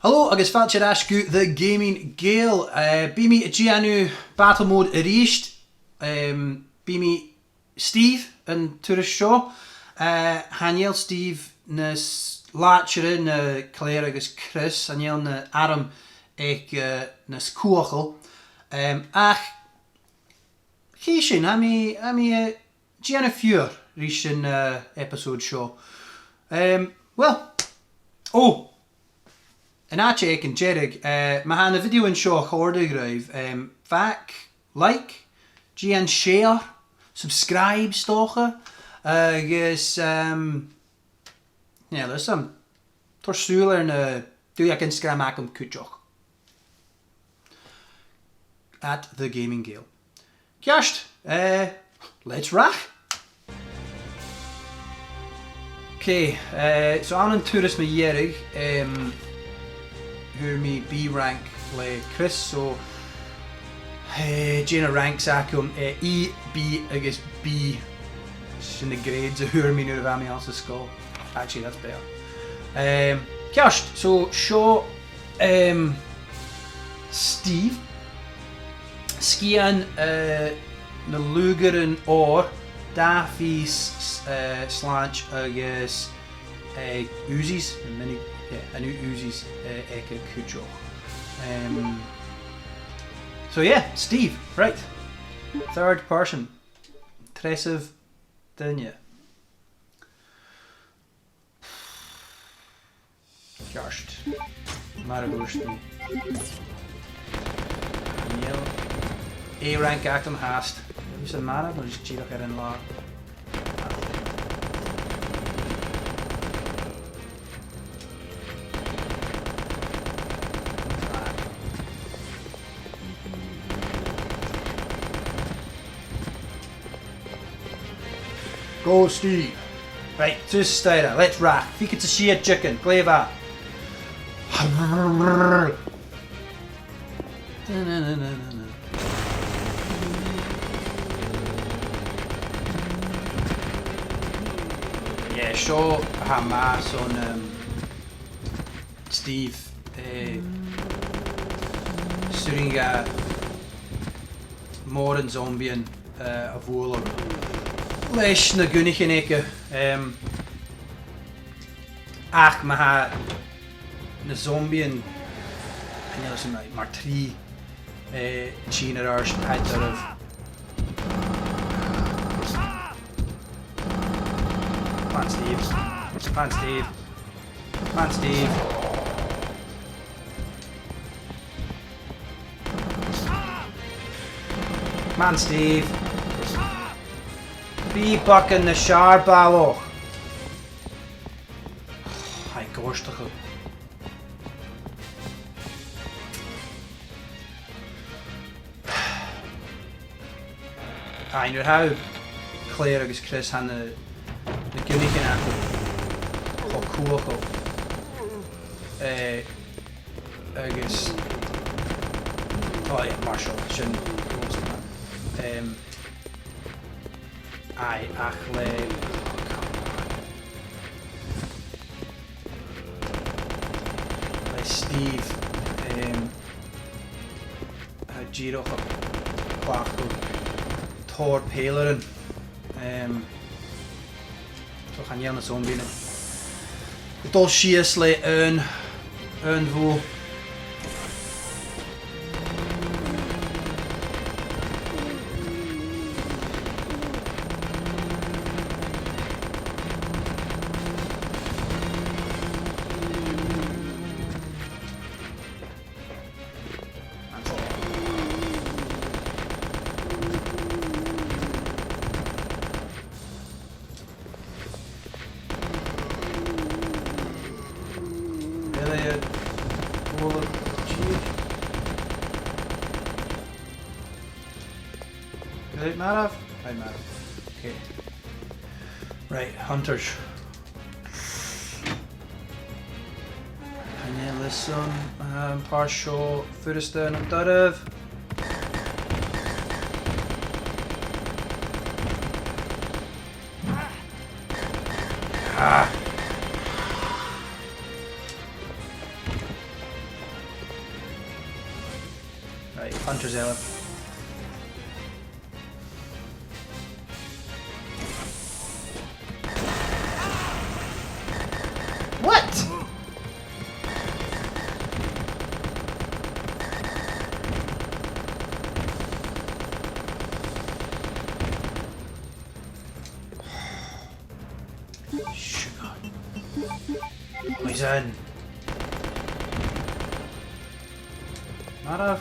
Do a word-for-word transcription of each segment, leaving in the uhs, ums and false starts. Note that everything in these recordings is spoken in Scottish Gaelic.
Hello agus fàilte air ais gu The Gaming Gael. Eh, bidh mi a' dèanamh Battle Mode a-rithist. Em, bidh mi Steve an turas seo. Eh, chan eil Steve nas làidire na Claire agus Chris, chan eil na h-airm aige, eh, nas cumhachdail. Em, ach, chì sinn, tha mi, tha mi, eh, dèanamh fiughair ris an, eh, episode seo. Em, well, oh, an àite aig an deireadh, eh, ma tha na videothan seo a' còrdadh ribh, em, fàg like, dèan share, subscribe 's dòcha, agus, em, nì, listen, thoir sùil air na, duilleag Instagram agam cuideachd. At The Gaming Gael. Ceart, eh, let's rach. Okay, eh, so ann an turas mu dheireadh, em, fhuair mi B rank le Chris, so, eh, dè na ranks agam, eh, E, B agus B. Sin na grades a fhuair mi nuair a bha mi anns an sgoil. Actually, that's better. Em, ceart, so seo, em, Steve. Sgian, eh, nan Lugairean Òir, dà phìos, eh, slàinte agus, eh, Uzis, mini, yeah, a new Uzis, eh, aige cuideachd. Em, so yeah, Steve, right. Third person. Treasamh duine. Ceart. Mar a thuirt mi. Chan eil A rank agam fhathast. Bidh sin mar a bha, just dìreach air an làr. Go, Steve. Right, just stay there. Let's rach. Fichead 's a sia deugaichean. Glè mhath. Yeah, seo a tha math son, um, Steve, eh, 's urrainn dha mòran zombian, eh, a bhualadh leis na gunnaichean aige, em, ach ma tha na zombian, chan eil fhios agam, mar trì, eh, a' tighinn air adhart, tha e doirbh. Come on, Steve. Come on, Steve. Come on, Steve. Come on, Steve. Bidh beagan nas fheàrr, a bhalaich. Tha e a' gòraisteachadh. Aidh, nuair a tha Claire agus Chris, tha na, na gunnaichean aca cho cumhachdail. Eh, agus, oh yeah, mar seo, sin, em, aidh, ach le, le Steve, em, tha e dìreach a' cleachdadh tòrr pèilearan. Em, so chan eil na zombian a' dol sìos le aon, aon bhùth. Really? Really, marbh? Aye, marbh. Okay. Right, hunters. Chan eil fhios agam, um, pàirt seo furasta nam doirbh. Ah. Hunters eile. What? Sugar. Poison. Marbh.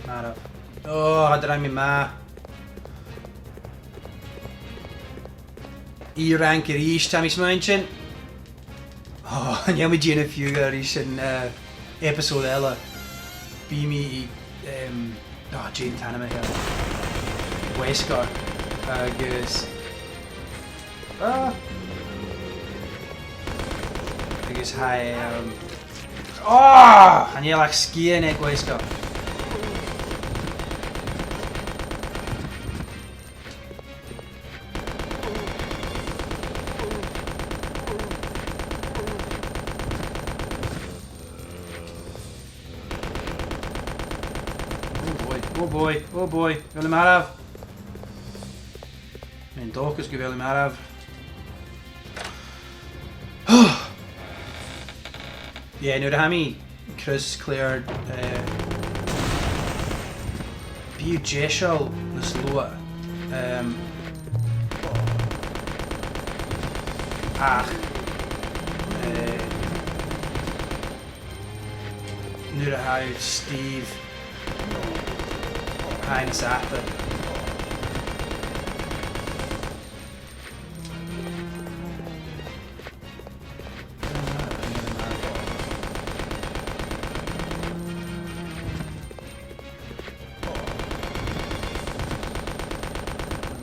Marbh. Oh, cha do rinn mi math. E rank a-rithist, tha mi a' smaointinn. Oh, chan eil mi a' dèanamh fiughair ris an, eh, episode eile. Bidh mi, em, oh, dè an t-ainm a th' air. Wesker. Agus, ah. Agus tha, em, oh! Chan eil ach sgian aig Wesker. Oh boy, oh boy, oh boy. Bheil e marbh? Tha mi an dòchas gu bheil e marbh. Yeah, nuair a tha mi cros, Claire, eh, bidh thu deiseil nas luaithe. Em, ach, eh, nuair a tha thu stive, tha e nas fhasa.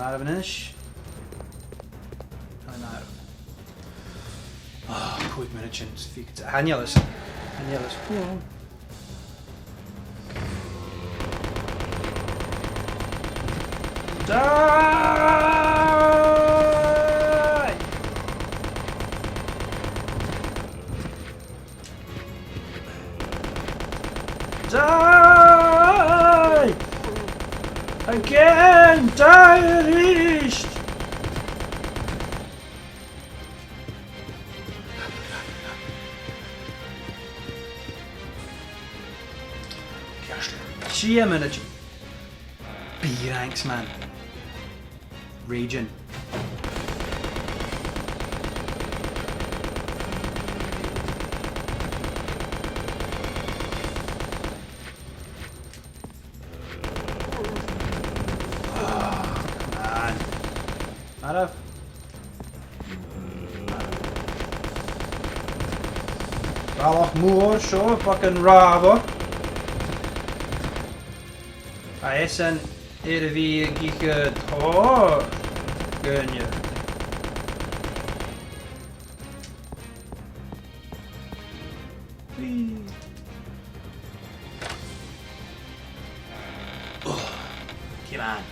Marbh a-nis. Marbh. Ah, còig mionaidean, is fichead. Chan eil fhios. Chan eil fhios. Die! Die! Again! Die a-rithist! Ceart. Sia mionaidean. B ranks, man. Raging. Ah, come on. Marbh. Balach mòr seo, fucking ràbach. Tha esan air a bhith ag ithe tòrr dhaoine. Whee! Oh, come on.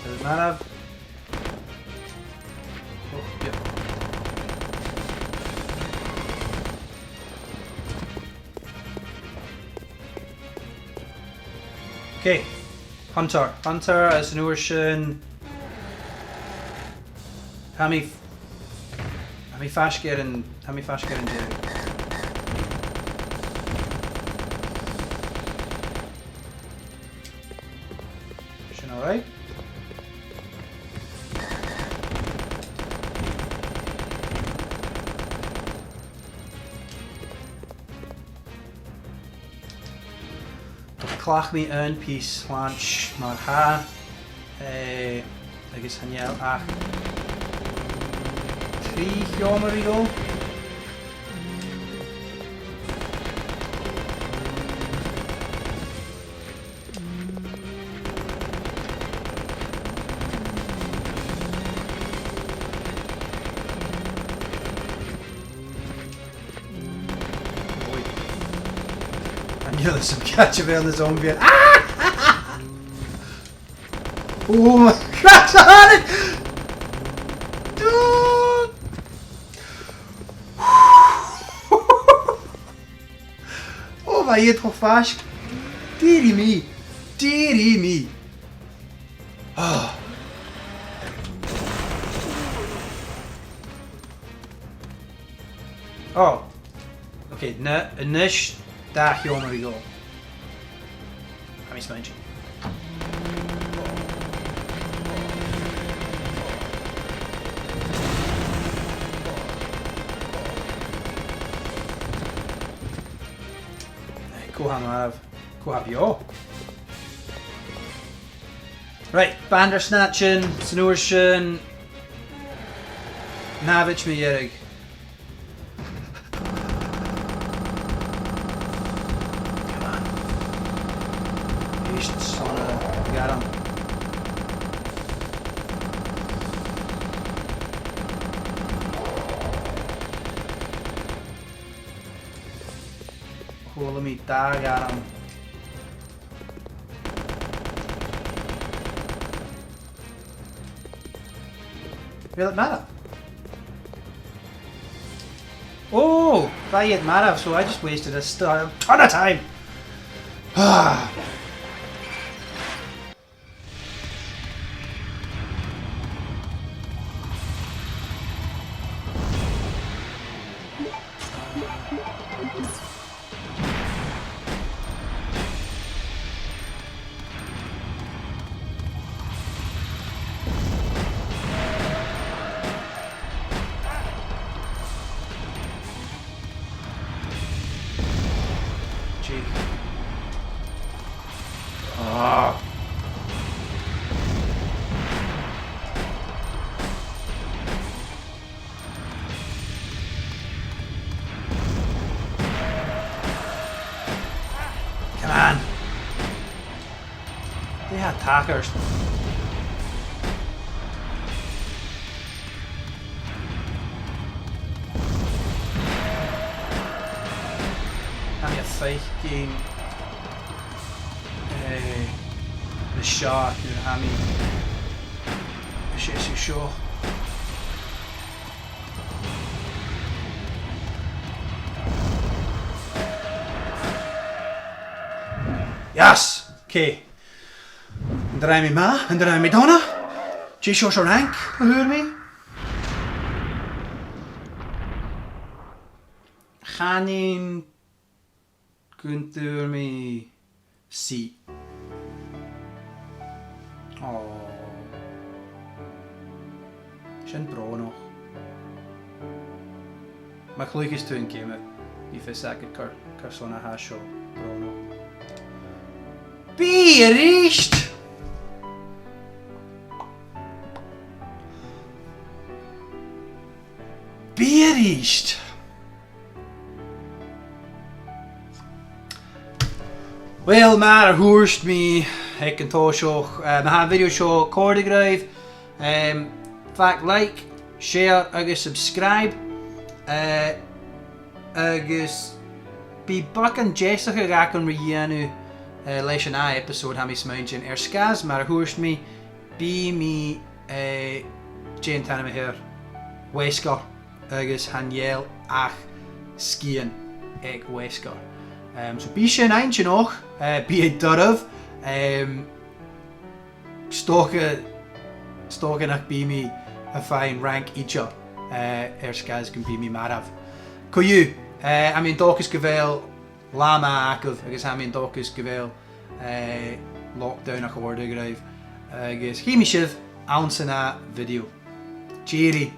Doesn't matter. Oh, yep. Okay. Hunter. Hunter, is an uair sin. Tha mi, tha mi faisg air an, tha mi faisg air an deireadh. Sin all right. Chleachd mi aon phìos slàinte mar-thà, eh, agus chan eil ach trì sheòmar a dhol. Oi. Chan eil fhios agam càit a bheil na zombies. Ah! Oh my God, Sonic! Dude! Tha iad cho faisg. Dìreach mi. Dìreach mi. Ah. Oh. Okay, na, a-nis, dà sheòmar a dhol. Tha mi a' smaointinn. Cò tha marbh? Cò tha beò? Right, Bandersnatch sin, san uair sin, nàmhaid mu dheireadh. Come on. Èist son a' ghairm. Chuala mi dà ghairm. Will it matter? Oh, bha iad marbh, so I just wasted a st-, a ton of time. Ah. Gee. Ah. Come on. Dè tha tachairt? Tha mi a' faicinn, eh, na seo, nuair a tha mi, is e, is e seo. Yes! Okay. An do rinn mi math? An do rinn mi dona? Dè seòrsa rank a fhuair mi? Chanainn gun d' fhuair mi C. Oh. Sin brònach. Ma chluicheas tu an geama, bidh fios agad car-, carson a tha seo brònach. B a-rithist! B a-rithist! Uill, mar a thuirt mi aig an toiseach, eh, ma tha an video seo a' còrdadh ribh, em, fàg like, share agus subscribe, eh, agus bidh beagan deasachadh againn ri dhèanamh, eh, leis an ath episode, tha mi a' smaointinn. Air sgàth 's mar a thuirt mi, bidh mi, eh, dè an t-ainm a th' air, Wesker, agus chan eil ach sgian aig Wesker. Em, so bidh sin inntinneach, eh, bidh e doirbh, em, 's dòcha, 's dòcha nach bi mi a' faighinn rank idir, eh, air sgàth 's gum bi mi marbh. Co-dhiù, eh, tha mi an dòchas gu bheil latha math agaibh agus tha mi an dòchas gu bheil, eh, lockdown a' còrdadh ribh. Agus chì mi sibh anns an ath video. Cheery!